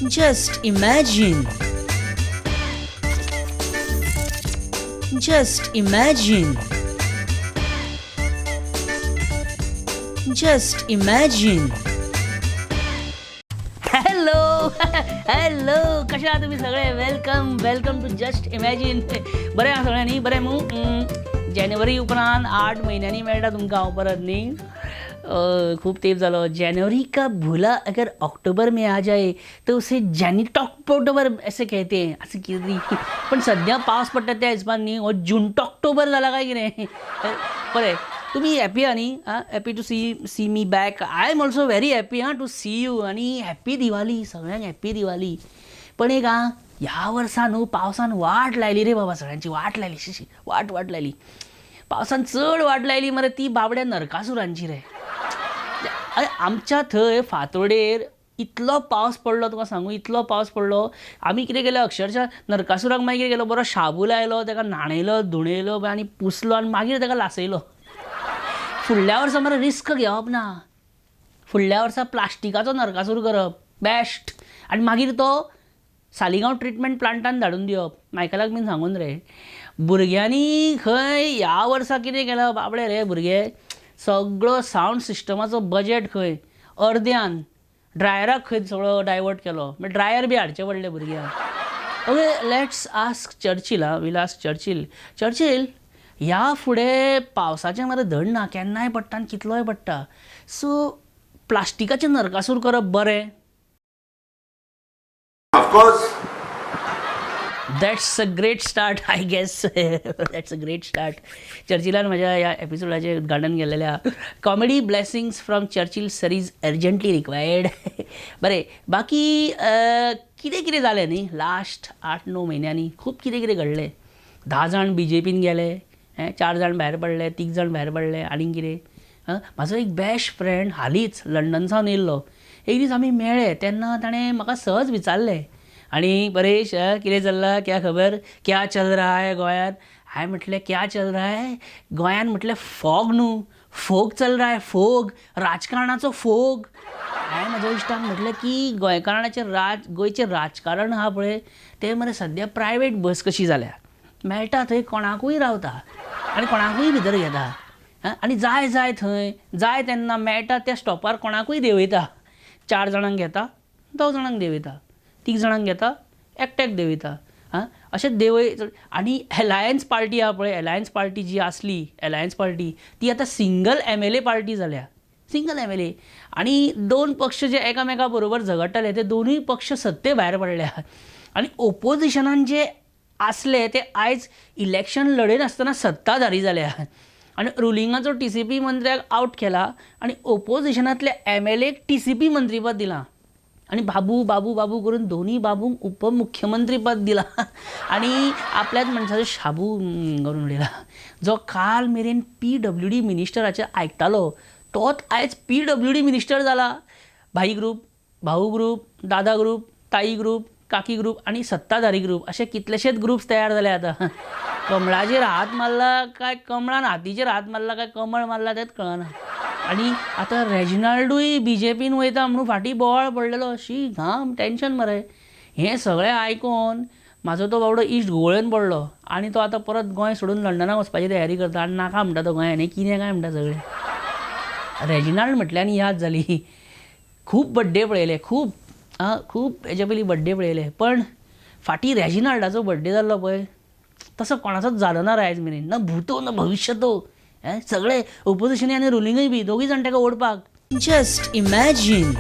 Just imagine. Just imagine. Just imagine. Hello hello, कशा आहात तुम्ही सगळे? Welcome welcome to just imagine. बरें आहा सगळ्यांनी? बरें मू? जानेवारी उपरांत 8 म्हयन्यांनी मेळटा तुमकां हांव परत न्ही. खूब तेंप जालो. जानेवारी का भुला अगर ऑक्टोबर में आ जाए तो उसे जॅनिटॉक्टोबर ऐसे कहते हैं, असें कितें तरी. पण सद्या पावस पडटा त्या हिसपान न्ही हो जूनटॉक्टोबर जाला काय कितें. बरें, तुमी हॅपी आहा न्ही? आं, happy to see me back. I am also very happy ah to see you. आनी हॅप्पी दिवाली सगळ्यांक, हॅप्पी दिवाली. पण एक आं, ह्या वर्सा न्हू पावसान वाट लायली रे बाबा, सगळ्यांची वाट लायली, शी शी वाट वाट लायली पावसान, चड वाट लायली मरे ती बाबड्या नरकासुरांची रे. अरे आमच्या थंय फातोडेर इतलो पावस पडलो, तुका सांगू, इतलो पावस पडलो, आमी कितें केलें अक्षरशः नरकासुराक मागीर कितें केलो, बरो शाबू लायलो, ताका न्हाणयलो धुणयलो आनी पुसलो आनी मागीर ताका लासयलो. फुडल्या वर्सा मरे रिस्क घेवप ना, फुडल्या वर्सा प्लास्टिकाचो नरकासूर करप बेस्ट, आनी मागीर तो सालिगांव ट्रिटमेंट प्लांटान धाडून दिवप. मायकलाक बीन सांगून रे भुरग्यांनी खंय ह्या वर्सा कितें केलां बाबडे रे भुरगे, सगळो सावंड सिस्टमाचो बजेट खंय अर्द्यान ड्रायराक खंय सगळो डायवर्ट केलो, मागीर ड्रायर बी हाडचे पडले भुरग्यांक. Okay, let's ask Churchill. आं, वील आस्क चर्चील. चर्चील, ह्या फुडें पावसाचें मरे धड ना, केन्नाय पडटा आनी कितलोय पडटा, सो प्लास्टिकाचें नरकासूर करप बरें? Of course. That's a great start, I guess. That's a great start. चर्चिलान म्हज्या ह्या एपिसोडाचें उद्घाटन केलेलें आहा. Comedy blessings from Churchill sir is urgently required. बरें, बाकी कितें कितें जालें न्ही लास्ट 8-9 म्हयन्यांनी, खूब कितें कितें घडलें. 10 जाण बी जे पीन गेले, 4 जाण भायर पडले, 3 जाण भायर पडले, आनीक कितें. म्हाजो एक बेस्ट फ्रेंड हालींच लंडन सावन येयल्लो. एक दीस आमी मेळ्ळे तेन्ना ताणें म्हाका सहज विचारलें, आनी परेश कितें चल्लां, क्या खबर, क्या चल रहा है गोंयांत? हांवें म्हटलें क्या चल रहा है गोंयांत, म्हटलें फोग न्हू, फोग चल रहा है, फोग, राजकारणाचो फोग. हांवें म्हज्या इश्टांक म्हटलें की गोंयकारणाचें राज, गोंयचें राजकारण आहा पळय तें मरे सद्या प्रायवेट बस कशी जाल्या, मेळटा थंय कोणाकूय रावता आनी कोणाकूय भितर घेता, आनी जाय जाय थंय जाय तेन्ना मेळटा त्या स्टॉपार कोणाकूय देंवयता. 4 जाणांक घेता, 2 जाणांक देंवयता, 3 जाणांक घेता, एकट्याक देंवयता. आं, अशें देंवय. आनी एलायन्स पार्टी आहा पळय, एलायन्स पार्टी जी आसली, एलायन्स पार्टी ती आतां सिंगल MLA party जाल्या, सिंगल MLA. आनी 2 पक्ष जे एकामेका बरोबर झगडटाले ते दोनूय पक्ष सत्ते भायर पडल्या, आनी ओपोजिशनान जे आसले ते आयज इलेक्शन लडयनासतना सत्ताधारी जाल्या. आनी रुलिंगाचो TCP मंत्र्याक आवट केला आनी ओपोजिशनांतल्या MLA TCP मंत्रीपद दिलां, आनी बाबू बाबू बाबू करून दोनूय बाबूंक उपमुख्यमंत्रीपद दिलां, आनी आपल्याच मनशाचो शाबू करून उडयला. जो काल मेरेन PWD मिनिस्टराचें आयकतालो तोच आयज PWD minister जाला. भाई ग्रूप, भाऊ ग्रूप, दादा ग्रूप, ताई ग्रूप, काकी ग्रूप आनी सत्ताधारी ग्रूप, अशे कितलेशेच ग्रुप्स तयार जाले आतां. कमळाचेर हात मारला काय कमळान हातीचेर हात मारला काय कमळ मारला तेंच कळना. आनी आतां रेजिनाल्डूय BJPन वयता म्हणून फाटीं बोवाळ पडलेलो, शी घाम टेंशन मरे. हें सगळें आयकोन म्हाजो तो बाबडो इश्ट घुंवळेन पडलो, आनी तो आतां परत गोंय सोडून लंडनाक वचपाची तयारी करता आनी नाका म्हणटा तो गोंयान, हें कितें काय म्हणटा सगळें. रेजिनाल्ड म्हटल्यार आनी याद जाली, खूब बड्डे पळयले, खूब आं खूब हेजे पयलीं बड्डे पळयले, पण फाटीं रेजिनाल्डाचो बड्डे जाल्लो पळय तसो कोणाचोच जालो ना रे आयज मेरेन, ना भूतो ना भविश्यतो. सगळे ओपोजिशनूय आनी रुलिंगूय बी दोगूय जाण ताका ओडपाक. Just imagine.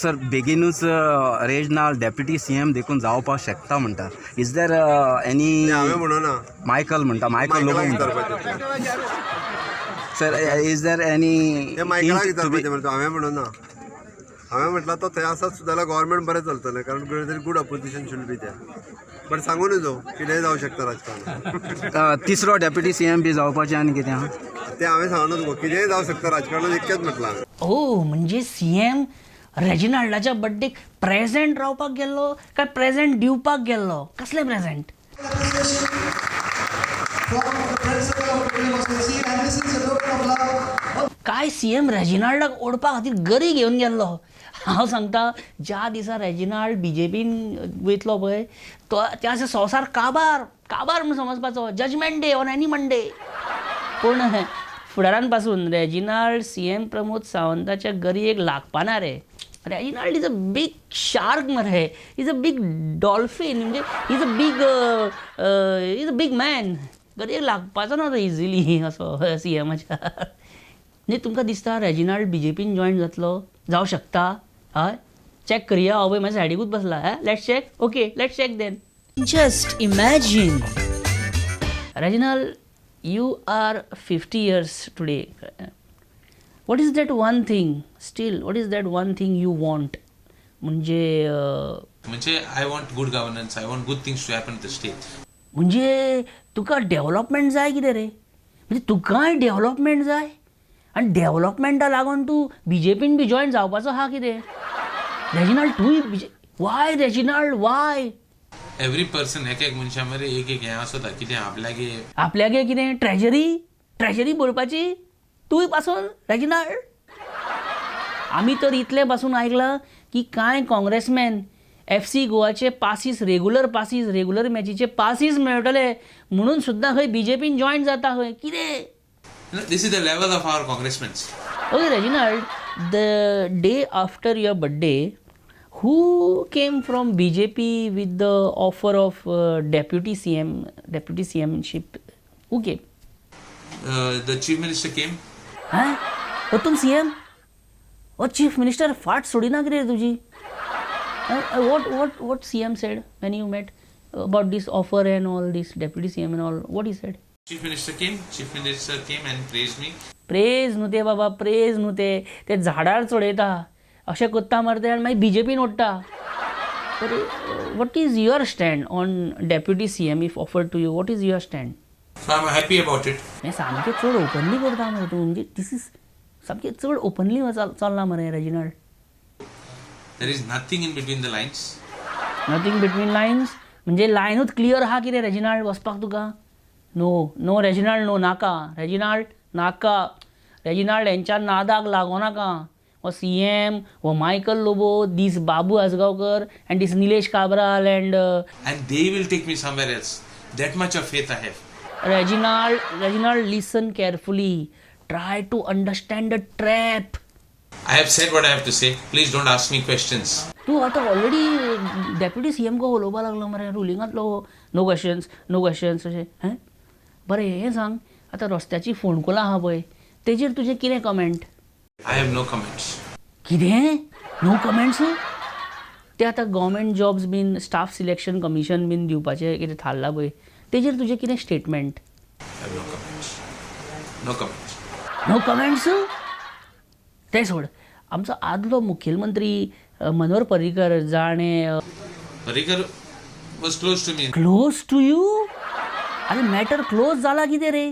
Sir, बेगीनूच रेजनाल्ड डेप्युटी CM देखून जावपाक शकता म्हणटा. Is there any? हांवें म्हणूना, मायकल म्हणटा, मायकल लोबो मायकलाक म्हणटा. विचारपाचें. Sir, is there any ते मायकलाक विचारपाचें मरे तूं. हांवें म्हणून ना, हांवें म्हटलां तो थंय आसत सुद्दां जाल्यार गव्हर्मेंट बरें चलतलें, कारण तरी good opposition should be there. But सांगू नजो, कितेंय जावं शकता राजकारणात. तिसरो डेप्युटी सीएम बी जावपाचें आनी कितें आहा? तें हांवें सांगू तुका, कितेंय जावं शकता राजकारणात, इतकेंच म्हटलां हांवें. ओ, म्हणजे सी एम रेजिनाल्डाच्या बड्डेक प्रेझेंट रावपाक गेल्लो काय प्रेझेंट दिवपाक गेल्लो? कसलें present? From the principal of William C, and this is a token of love. काय सी एम रेजिनाल्डाक ओडपा खातीर गरी घेवन गेल्लो? हांव सांगता, ज्या दिसा रेजिनाल्ड बी जे पीन वयतलो पळय, तो त्या दिसा संवसार काबार काबार म्हूण समजपाचो. Judgement day on any Monday. पूण फुडारान पासून रेजिनाल्ड सी एम प्रमोद सावंताच्या गरयेक लागपाना रे. Reginald is a big shark मरे, is a big dolphin, म्हणजे is a big man. गरयेक लागपाचो ना तो इजिली असो सी एमाच्या. न्ही, तुमकां दिसता रेजिनाल्ड बी जे पीन जॉयन जातलो? जावं शकता? हय, चॅक करया. हो पळय म्हाज्या सायडीकूच बसला. Let's check. Okay, let's check then. Just imagine. Reginald, you are 50 years today. What is that one thing still? What is that one thing you want? म्हणजे म्हणजे I want good governance, I want good things to happen to the state. म्हणजे तुका development जाय कितें रे? म्हणजे तुकाय development जाय आनी डेव्हलपमेंटा लागून तूं बी जे पीन बी जॉयन जावपाचो आहा कितें रेजिनाल्ड? तूंय B J, why Reginald, why? Every person, एक एक मनशा मरे एक एक हें आसता कितें आपल्यागे. आपल्यागे कितें? ट्रेजरी, ट्रेजरी भरपाची तूंय पासून रेजिनाल्ड? आमी तर इतलें पासून आयकलां की कांय काँग्रेसमॅन एफ सी गोवाचे passes, regular passes, regular मॅचीचे passes मेळटले म्हणून सुद्दां खंय बी जे पीन जॉयन जाता खंय. कितें? This is the level of our congressmans. Okay Reginald, the day after your birthday, who came from BJP with the offer of deputy CM, deputy CMship? Who came? The chief minister came. हा, परतून C M? ओ chief minister फाट सोडिना कितें तुजी? What CM said when you met about this offer and all this deputy CM and all? What he said? Chief minister came, chief minister came and praised me. Praise न्हू ते बाबा, प्रेज न्हू ते. ते झाडार चडयता, अशें करता मरे ते, आनी मागीर बी जे पीन ओडटा. What is your stand on deputy CM if offered to you? What is your stand? So I am happy about it. हें सामकें चड ओपनली करता मरे तूं. म्हणजे दीस is सामकें चड ओपनली चल्लां मरे Reginald. There is nothing in between the lines. Nothing between lines म्हणजे लायनूच क्लियर आहा कितें रेजिनाल्ड वचपाक तुका? नो नो रेजिनाल्ड, नो, नाका रेजिनाल्ड, नाका रेजिनाल्ड. हेंच्या नादाक लागो नाका. हो सी एम, हो Michael Lobo, this Babu Ajgaonkar and this Nilesh Cabral and And they will take me somewhere else. That much of faith I have. Reginald, Reginald, listen carefully. Try to understand the trap. I have said what I have to say. Please don't ask me questions. तूं आतां already deputy C M को उलोवपा लागलो मरे रुलिंगांतलो. No questions, no questions अशें. हें बरें, हें सांग, आतां रस्त्याची फोंडकुलां आहा पळय, तेजेर तुजें कितें comment? I have no comments. कितें नो कमेंट्स? ते आतां गव्हर्मेंट जॉब्स बीन, स्टाफ सिलेक्शन कमिशन बीन दिवपाचें कितें थारलां पळय, तेजेर तुजें कितें statement? I have no comments. No comments. No comments. तें सोड, आमचो आदलो मुखेलमंत्री मनोहर पर्रीकर जाणें Parrikar was close to me. Close to you? अरे, मॅटर क्लोज जाला कितें रे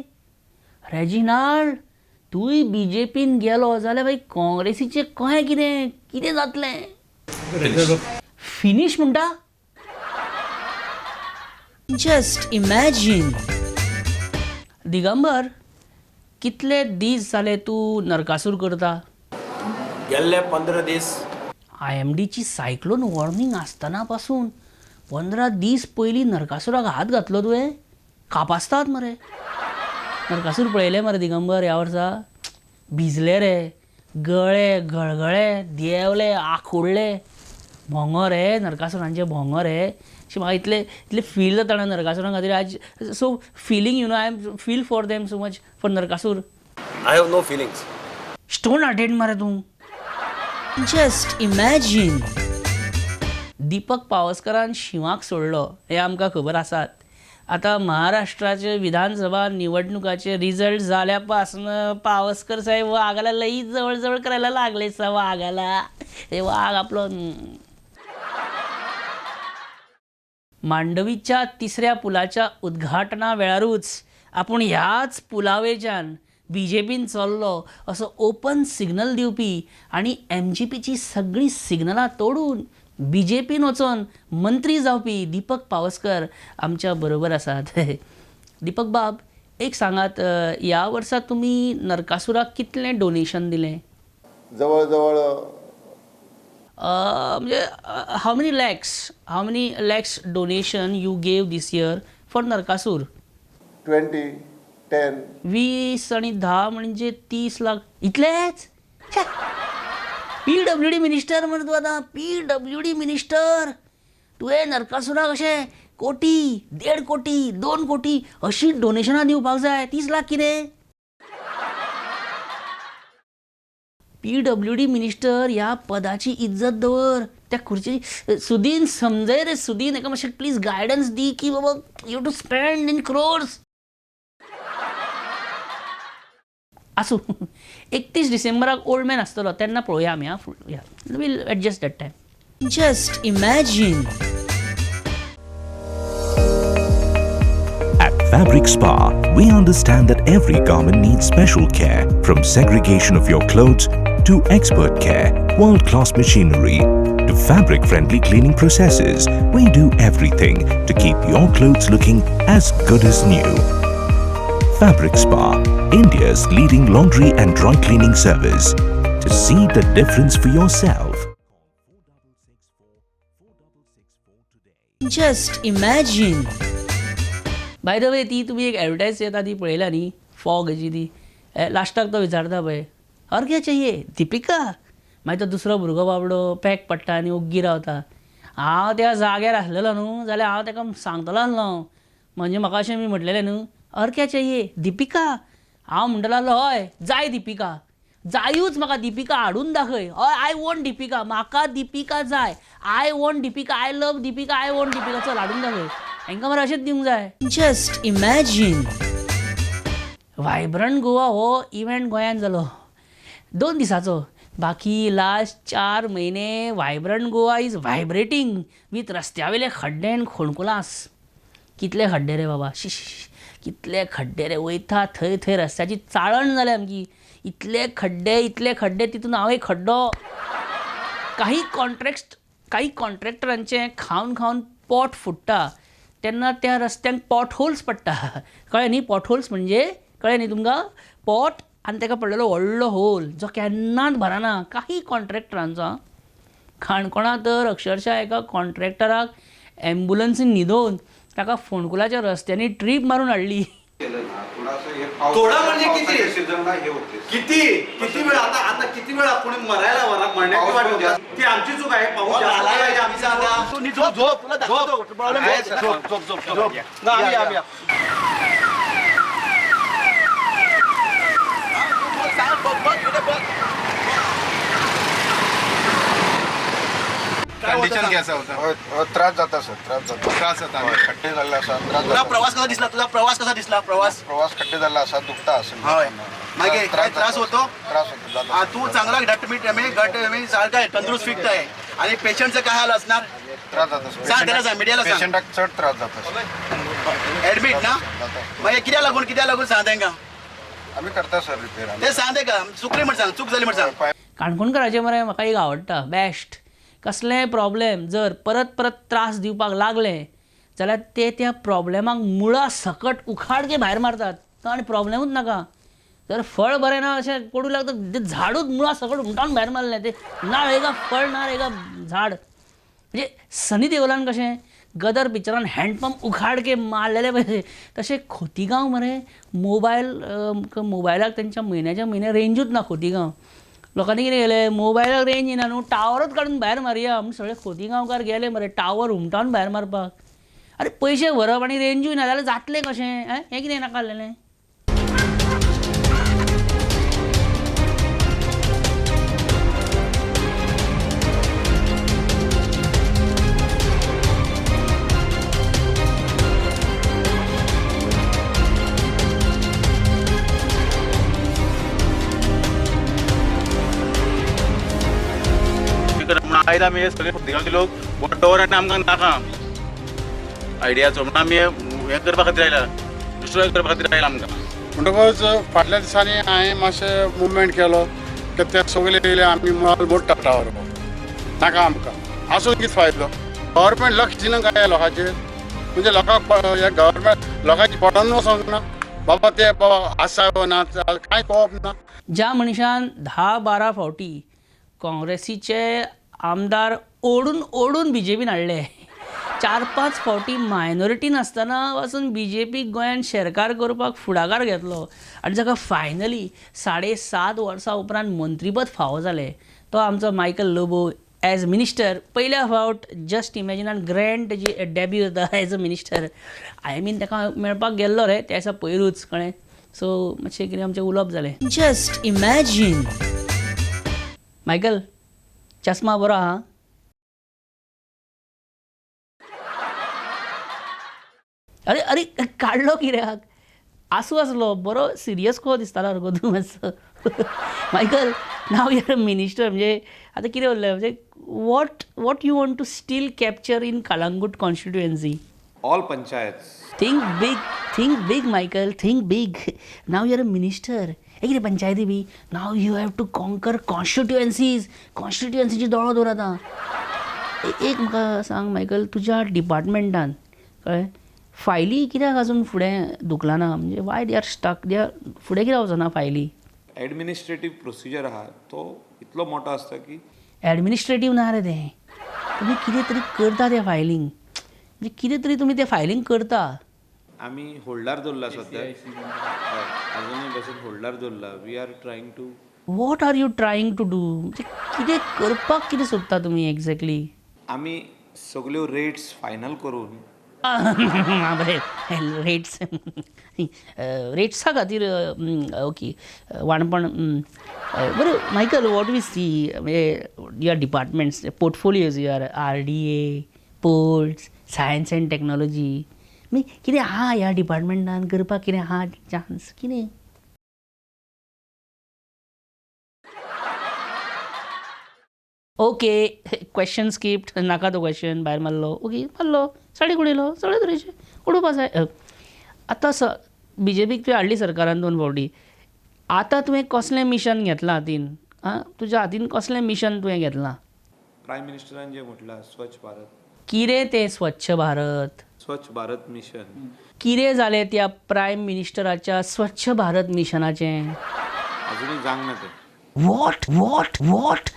रेजिनाल्ड? तूंय बी जे पीन गेलो जाल्यार मागीर काँग्रेसीचें कहें कितें कितें जातलें? फिनीश म्हणटा. Just imagine. Digambar, कितले दीस जाले तूं नरकासूर करता? गेल्ले 15 दीस. I am डीची सायक्लोन वॉर्निंग आसतना पासून 15 दीस पयलीं नरकासुराक हात घातलो तुवें? कापास्ताद मरे. नरकासूर पळयले मरे दिगंबर? ह्या वर्सा भिजले रे, गळे गळगळे देंवले, आखुडले भोंगो रे नरकासुरांचे, भोंगो रे. अशें म्हाका इतले इतले फील जाता ना नरकासुरां खातीर आज. So feeling, I am feel for them so much, for Narakasur. I have no feelings. Stone hearted मरे तूं. Just imagine. Deepak पावसकरान शिंवाक सोडलो हें आमकां खबर आसात. आतां महाराष्ट्राचे विधानसभा निवडणुकाचे रिजल्ट जाल्यापासून पावसकर साहेब वाघाला लई जवळजवळ करायला लागले सा वाघाला. हे वाघ आपलं. मांडवीच्या तिसऱ्या पुलाच्या उद्घाटना वेळारूच आपूण ह्याच पुलावेच्यान बीजेपीन चल्लो असो ओपन सिग्नल दिवपी आनी एमजीपीची सगळीं सिग्नलां तोडून बीजेपीन वचोन मंत्री जावपी दीपक पावसकर आमच्या बरोबर आसात. दीपक बाब, एक सांगात, ह्या वर्सा तुमी नरकासुराक कितलें डोनेशन दिलें? जवळ जवळ म्हणजे how many lakhs, how many lakhs donation you gave this year for Narakasur? 20, 10. 20 आणि 10 म्हणजे 30 लाख. इतलेच? पीडब्ल्यूडी मिनिस्टर म्हण तूं आतां, पीडब्ल्यूडी मिनिस्टर. तुवें नरकासुराक अशें कोटी, 1.5 कोटी, 2 कोटी अशी डोनेशनां दिवपाक जाय. 30 लाख कितें? पीडब्ल्यूडी मिनिस्टर ह्या पदाची इज्जत दवर. त्या खुर्चेची सुदीन समजय रे सुदीन, एका मातशें प्लीज गायडन्स दी की बाबा you to spend in crores. आसूं, 31 डिसेंबराक ओल्ड मॅन आसतलो तेन्ना पळोवया आमी. हा, we'll adjust that time. Just imagine. At Fabric Spa, we understand that every garment needs special care, from segregation of your clothes to expert care, world-class machinery, to fabric-friendly cleaning processes. We do everything to keep your clothes looking as good as new. Fabric Spa, India's leading laundry and dry cleaning service. To see the difference for yourself. Just imagine. By the way, ती तुमी एक ॲडवर्टायज येता ती पळयल्या न्ही, fog हेजी ती. लास्टाक तो विचारता पळय, और क्या चाहिए दीपिका. मागीर तो दुसरो भुरगो बाबडो पॅक पडटा आनी ओग्गी रावता. हांव त्या जाग्यार आसलेलो न्हू जाल्यार हांव ताका सांगतलो आसलो, म्हणजे म्हाका अशें मी म्हटलेलें न्हू, और क्या चाहिए दीपिका. हांव म्हणटलो आसलो हय जाय दीपिका, जायूच म्हाका दीपिका हाडून दाखय. हय I want Deepika, म्हाका दीपिका जाय, I want Deepika, I love Deepika, I want Deepika, चल हाडून दाखय. हांकां मरे अशेंच दिवंक जाय. Just imagine. Vibrant Goa हो इव्हेंट गोंयांत जालो 2 दिसाचो. बाकी लास्ट 4 म्हयने vibrant Goa is vibrating with रस्त्यावेले खड्डे आनी खोणकुलास. कितले खड्डे रे बाबा, शी कितले खड्डे रे. वयता थंय थंय रस्त्याची चाळण जाल्या आमकी. इतले खड्डे, इतले खड्डे, तितून हांव एक खड्डो. काही कॉन्ट्रॅक्टरांचें खावन खावन पोट फुट्टा तेन्ना त्या रस्त्यांक पॉट होल्स पडटा. कळ्ळें न्ही? पॉट होल्स म्हणजे कळ्ळें न्ही तुमकां? पॉट आनी ताका पडलेलो व्हडलो होल जो केन्नाच भरना. काही कॉन्ट्रॅक्टरांचो काणकोणा तर अक्षरशः एका कॉन्ट्रॅक्टराक एम्बुलन्सीन न्हिदोवन ताका फोंडकुलाच्या रस्त्यांनी ट्रीप मारून हाडली. थोडा म्हणजे किती किती किती वेळ आता आता किती वेळा कोणी मरायला मरण्याची वाट बघतात. ती आमची चूक आहे. पाऊस जास्त आला आमचा आता. झोप झोप झोप झोप झोप झोप. आम्ही कंडिशन कैसा होता? त्रास जाता सर, त्रास जाता, त्रास जाता. खड्डे जाल्ले आसा. तुझा प्रवास कसा दिसला? तुझा प्रवास कसा दिसला? प्रवास प्रवास खड्डे जाल्ले आसा, दुखता असेल. हय, मागीर काय त्रास होतो? त्रास होतो. तू चांगला घटमीट घट सारखा आहे, तंदुरुस्त फिट आहे. आणि पेशंटचं काय हाल असणार? त्रास जाता. सांग त्याला, सांग मीडियाला सांग. पेशंटाक चड त्रास जाता. ऍडमिट ना मागीर कित्याक लागून, कित्याक लागून सांग तांकां. आमी करता सर रिपेर. ते सांग तांकां, चुकली म्हण सांग, चूक जाली म्हण सांग. काणकोणकाराचें मरे म्हाका एक आवडटा बेस्ट. कसलेय प्रॉब्लेम जर परत परत त्रास दिवपाक लागले जाल्यार ते त्या प्रॉब्लेमाक मुळा सकट उखाडके भायर मारतात. तो आनी प्रॉब्लेमूच नाका. जर फळ बरें ना अशें पडूं लागता ते झाडूच मुळा सकट हुमटावन भायर मारलें, ते ना रहेगा फळ ना रहेगा झाड. म्हणजे सनी देवलान कशें गदर पिक्चरान हँडपंप उखाडके मारलेले पळय तशें खोतीगांव मरे मोबायल मोबायलाक तेंच्या म्हयन्याच्या म्हयन्या रेंजूच ना. खोतीगांव लोकांनी कितें केलें, मोबायलाक रेंज येना न्हू, टावरच काडून भायर मारया म्हूण सगळे खोतीगांवकार गेले मरे टावर हुमटावन भायर मारपाक. अरे पयशे व्हरप आनी रेंजूय ना जाल्यार जातलें कशें? हें कितें नाका जाल्लें. आयला आमी हे सगळे गांवचे लोक गव्हर्मेंट आमकां नाका आयडियाचो म्हणून आमी हें करपा खातीर आयला, डिस्ट्रॉय करपा खातीर आयला आमकां. म्हणटकच फाटल्या दिसांनी हांवें मातशें मुवमेंट केलो की ते सगळे येयले आमी मोल मोडटा टावर नाका आमकां. आसून कितें फायदो? गव्हर्मेंट लक्ष दिना काय लोकांचेर? म्हणजे लोकांक गव्हर्मेंट लोकांची पडोन वचोंक ना बाबा ते बाबा आसा ना कांय पळोवप ना. ज्या मनशान 10-12 फावटी काँग्रेसीचे आमदार ओडून ओडून बीजेपीन हाडले, 4-5 फावटी मायनॉरिटीन आसतना पासून बीजेपी गोंयान शेरकार करपाक फुडाकार घेतलो आनी जाका फायनली 7.5 वर्सां उपरांत मंत्रीपद फावो जालें तो आमचो मायकल लोबो एज मिनिस्टर. पयल्या फावट जस्ट इमॅजिनान ग्रँड तेजी डेब्यू जाता as a minister. I mean ताका मेळपाक गेल्लो रे त्या दिसा पयरूच, कळ्ळें? सो मातशें कितें आमचें उलोवप जालें. Just imagine. मायकल, चश्मा बरो आहा. अरे अरे काडलो कित्याक? आसूं आसलो बरो सिरियस कसो दिसतालो सारको तूं मातसो. Michael, now you are minister, म्हणजे आतां कितें उरलें म्हणजे what you want to still capture in Calangute constituency? All panchayats. Think big, think big Michael, think big. Now you are a minister. हे कितें पंचायती बी, now you have to conquer constituencies. कॉन्स्टिट्युएन्सीची दोळो दवर आतां. एक म्हाका सांग मायकल, तुज्या डिपार्टमेंटान कळ्ळें फायली कित्याक अजून फुडें धुकलना? म्हणजे why they are stuck, they are फुडें कित्याक वचना फायली? एडमिनिस्ट्रेटीव प्रोसिजर आहा तो इतलो मोठो आसता की एडमिनिस्ट्रेटीव ना रे तें, तुमी कितें तरी करता तें फायलींग, म्हणजे कितें तरी तुमी तें फायलींग करता. आमी होल्डार दवरला सद्या, अजूनय बसून होल्डार दवरला. We are trying to. What are you trying to do? म्हणजे कितें करपाक कितें सोदता तुमी एक्झॅक्टली? आमी सगल्यो रेट्स फायनल करून बरें, रेट्स रेट्सा खातीर ओके वाणपण. बरें मायकल, what we सी म्हणजे your departments portfolios, your RDA, ports, science and technology, म्हणजे कितें आहा ह्या डिपार्टमेंटान करपाक? कितें आहा चान्स कितें? ओके, क्वेश्चन स्किप्ड, नाका तो क्वेश्चन भायर मारलो. ओके मारलो, साडी उडयलो, सगळे तरेचे उडोवपा जाय. आतां बीजेपीक तुवें हाडली सरकारान 2 फावटी, आतां तुवें कसलें मिशन घेतलां हातीन? आं, तुज्या हातीन कसलें मिशन तुवें घेतलां? प्रायम मिनिस्टरान जें म्हटलां स्वच्छ भारत. कितें तें स्वच्छ भारत? स्वच्छ भारत मिशन कितें जालें त्या प्रायम मिनिस्टराच्या स्वच्छ भारत मिशनाचें? अजूनय जावंक ना तें. What what what?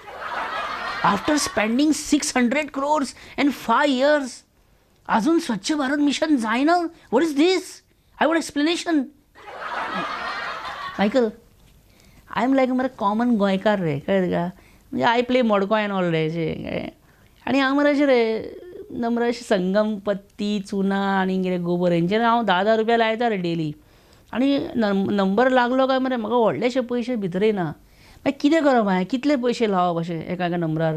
After spending 600 crores and 5 years, अजून स्वच्छ भारत मिशन जायना? What is this? I want explanation. Michael, I am like मरे कॉमन गोंयकार रे, कळ्ळें तुका? म्हणजे I play मडको एन्ड ऑल रे अशें. आनी हांव मरे अशें रे नम्र अशें संगम पत्ती चुना आनी कितें गोबर हेंचेर हांव 10-10 रुपया लायता रे डेली. आनी नंबर लागलो काय मरे म्हाका व्हडलेशे पयशे भितर येना. मागीर कितें करप हांवें? कितले पयशे लावप अशें एका एका नंबरार?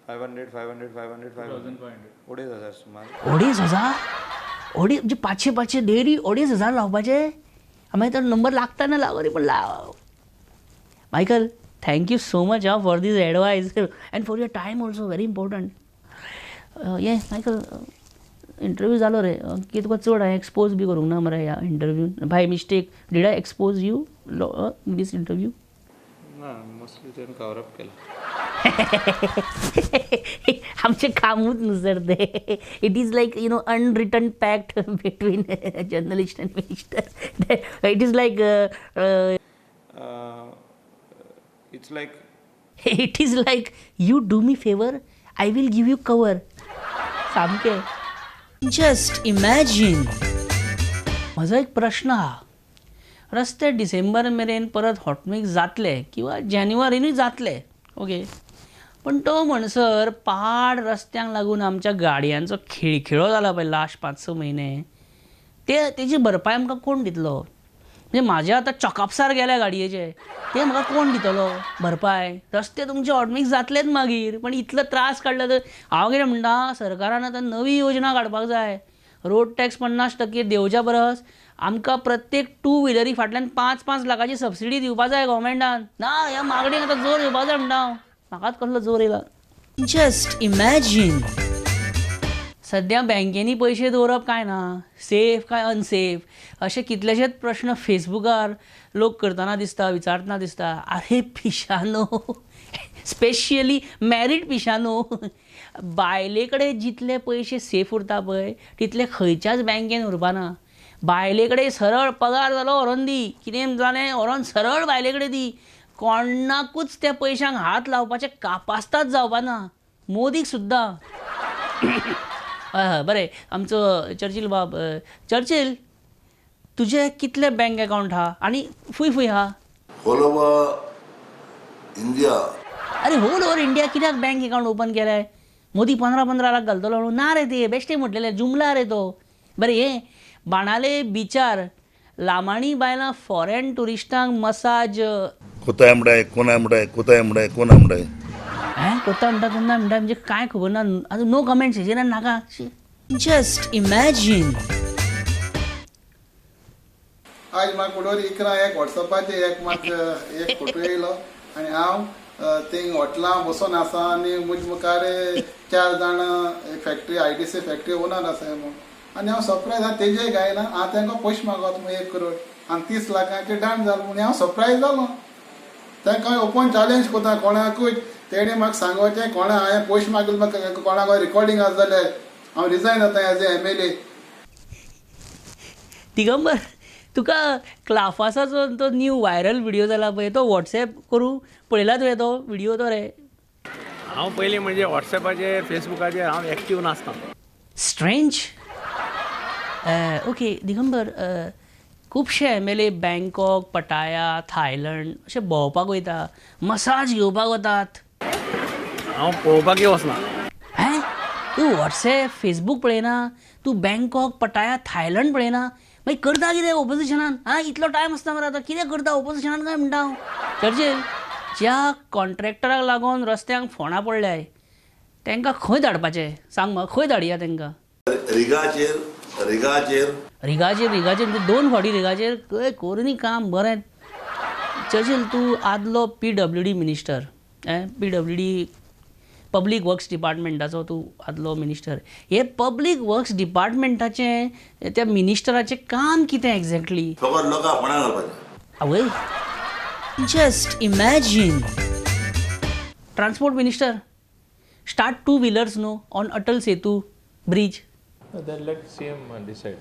500 500 500 500 2,500 सुमार. 2,500? अडीच म्हणजे 500-500 डेली 2,500 लावपाचे? मागीर तो नंबर लागता ना लागो रे, पण लाव. Michael, thank you so much ah for this advice and for your time also, very important. ये मायकल, इंटरव्यू जालो रे, की तुका चड हांवें एक्सपोज बी करूंक ना मरे ह्या interview? By mistake did I expose you in this interview? ना, मोस्टली तुवें कवर अप केला. आमचें कामूच न्हू सर तें. It is like you know unwritten pact between journalist and minister. It is like it's like it is like you do me favour, I will give you cover. सामकें. Just imagine. म्हजो एक प्रश्न आहा, रस्ते डिसेंबर मेरेन परत hot mix जातले किंवा जानेवारीनूय जातले, ओके, पण तो म्हणसर पाड रस्त्यांक लागून आमच्या गाडयांचो खिळखिळो जाला पळय लास्ट 5-6 म्हयने, ते तेजी भरपाय आमकां कोण दितलो? म्हणजे म्हाजे आतां चॉकअप्सार गेल्या गाडयेचे, ते म्हाका कोण दितलो भरपाय? रस्ते तुमचे हॉटमिक्स जातलेच मागीर, पण इतलो त्रास काडला तर हांव कितें म्हणटा, सरकारान आतां नवी योजना काडपाक जाय. रोड टॅक्स 50% देंवच्या परस आमकां प्रत्येक टू व्हिलरी फाटल्यान 5-5 लाखाची सबसिडी दिवपा जाय गव्हर्मेंटान. ना, ह्या मागणेक आतां जोर येवपा जाय म्हणटा हांव. म्हाकाच कसलो जोर येयला. Just imagine. सद्या बँकेनी पयशे दवरप काय ना, सेफ काय अनसेफ, अशे कितलेशेच प्रश्न फेसबुकार लोक करतना दिसता, विचारतना दिसता. अरे पिशानो, स्पेशली मॅरीड पिशानो, बायले कडेन जितले पयशे सेफ उरता पळय तितले खंयच्याच बँकेन उरपाना. बायले कडेन सरळ पगार जालो व्हरोन दी, कितें जालें व्हरोन सरळ बायले कडेन दी, कोणाकूच त्या पयशांक हात लावपाचें कापास्ताद जावपाना, मोदीक सुद्दां. हय हय बरें, आमचो चर्चिल बाब, चर्चिल तुजे कितले बँक अकावंट आहा आनी फूंय फूंय आहा? Whole over India. अरे होल ओवर इंडिया कित्याक बँक अकावंट ओपन केलें? मोदी 15-15 लाख घालतलो म्हणून ना रे, ते बेश्टे म्हटलेले जुमला रे तो. बरें, हें बाणाले बिचार लामाणी बायलां फॉरेन ट्युरिस्टांक मसाज कोताय म्हणटाय कोणाय म्हणटाय कोताय म्हणटाय कोणा म्हणटाय हें कोता म्हणटा कोन्ना म्हणटा, म्हणजे कांय खबर ना. आतां नो कमेंट्स हेजेर नाका. Just imagine. आज म्हाका कुडोर 11 एक वॉट्सॅपाचेर एक म्हाका एक फोटो येयलो आनी हांव थिंग हॉटेलां बसोन आसा आनी म्हजे मुखार 4 जाण फॅक्टरी IDC factory owner आसा म्हणून, आनी हांव सरप्रायज आहा. तेजे गायना हांव तांकां पयशे मागत म्हूण 1 करोड आनी 30 लाखांचे डाण जालो म्हूण हांव सरप्रायज जालो. तांकां ओपन चॅलेंज करता कोणाकूय, तेणें म्हाका सांगोचें कोणा हांवें पयशे मागले म्हाका कोणाक रिकॉर्डिंग आसा जाल्यार हांव रिजायन जाता एज ए MLA. Digambar, तुका क्लाफासाचो तो न्यू व्हायरल व्हिडिओ जाला पळय तो वॉट्सॅप करूं पळयला तुवें तो व्हिडिओ तो रे? हांव पयलीं म्हणजे वॉट्सॅपाचेर फेसबुकाचेर हांव एक्टीव नासता. स्ट्रेंज. ओके दिगंबर, खुबशे MLA Bangkok, Pattaya, Thailand अशे भोंवपाक वयता, मसाज घेवपाक वतात. हांव पळोवपाकय वचना. हें तूं वॉट्सॅप फेसबूक पळयना, तूं बँकॉक, पटाया, थायलंड पळयना, मागीर करता कितें ओपोजिशनान? आं, इतलो टायम आसता मरे, आतां कितें करता ओपोजिशनान काय म्हणटा हांव? चर्चिल, ज्या कॉन्ट्रॅक्टराक लागून रस्त्यांक फोंडां पडल्याय तांकां खंय धाडपाचें सांग म्हाका, खंय धाडया तांकां? रिगाचेर रिगाचेर रिगाचेर रिगाचेर म्हणजे 2 फावटी रिगाचेर करूनी काम बरें. चर्चिल, तूं आदलो PWD minister, PWD public works डिपार्टमेंटाचो तूं आदलो मिनिस्टर. हे पब्लीक वर्क्स डिपार्टमेंटाचें त्या मिनिस्टराचें काम कितें एक्झॅक्टली? फकत लोकांक फोंडां घालपाचें. आवय, just imagine. Transport minister, start 2 wheelers no on Atal Setu bridge. That let CM decide.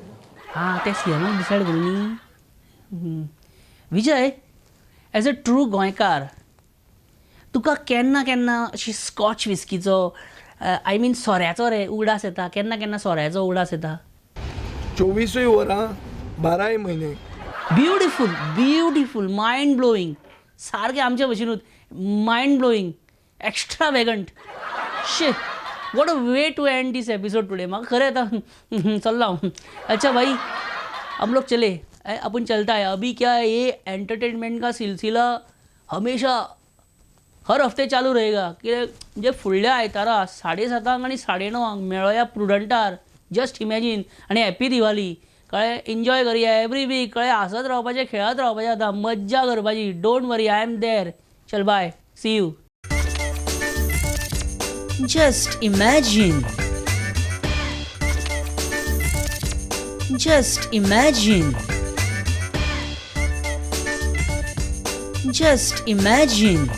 हां, ते सीएमाक डिसायड करूं न्ही. विजय, एज अ ट्रू गोंयकार, तुका केन्ना केन्ना अशी स्कॉच विस्कीचो, I mean सोऱ्याचो रे उगडास येता? केन्ना केन्ना सोऱ्याचो उगडास येता? 24 वरां 12 म्हयने. ब्युटिफूल, ब्युटिफूल, मायंड ब्लोईंग, सारकें आमचे भशेनूच मायंड ब्लोईंग, एक्स्ट्रावेगंट. शे, what a way to end this episode today. म्हाका खरें आतां चल्ला हांव. अच्छा भाई, हम लोग चले, अपन चलता है अभी. क्या ये एंटरटेनमेंट का सिलसिला हमेशा हर हफ्ते चालू रहेगा? कित्याक म्हणजे फुडल्या आयतारा 7:30 आनी 9:30 मेळोया प्रुडंटार. Just imagine. आनी हॅपी दिवाली. कळ्ळें? एन्जॉय करया एवरी वीक. कळ्ळें? हांसत रावपाचें, खेळत रावपाचें, आतां मज्जा करपाची. Don't worry, I am there. चल बाय, see you. Just imagine. Just imagine. Just imagine.